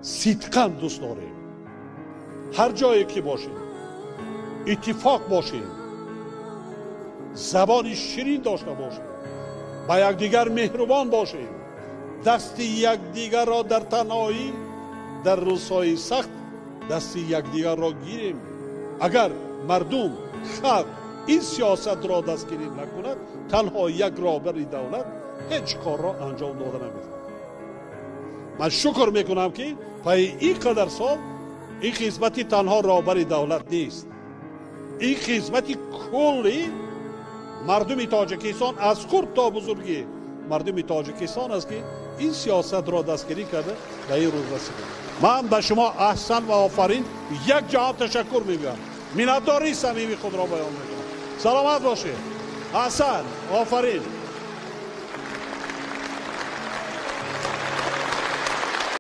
Сидқан дӯст дорем. Ҳар ҷое ки бошем, иттифоқ бошем, забони ширин дошта бошем, ба якдигар меҳрубон бошем, дасти якдигарро дар танҳоӣ, дар рӯзҳои сахт дасти якдигарро гирем. Агар мардум, халқ ин сиёсатро дастгирӣ накунад, танҳо як роҳбари давлат ҳеҷ корро анҷом дода наметавонад. Ман шукр мекунам, ки пайи ин қадар сол ин хизмати танҳо роҳбари давлат нест, ин хизмати кулли мардуми Тоҷикистон, аз хурд то бузургӣ мардуми Тоҷикистон аст, ки ин сиёсатро дастгирӣ карда ба ин рӯз расида. Ман ба шумо аҳсан ва офарин, як ҷаҳон ташаккур мегӯям, миннатдории самимии худро баён мекунам. Саломат бошед, аҳсан, офарин.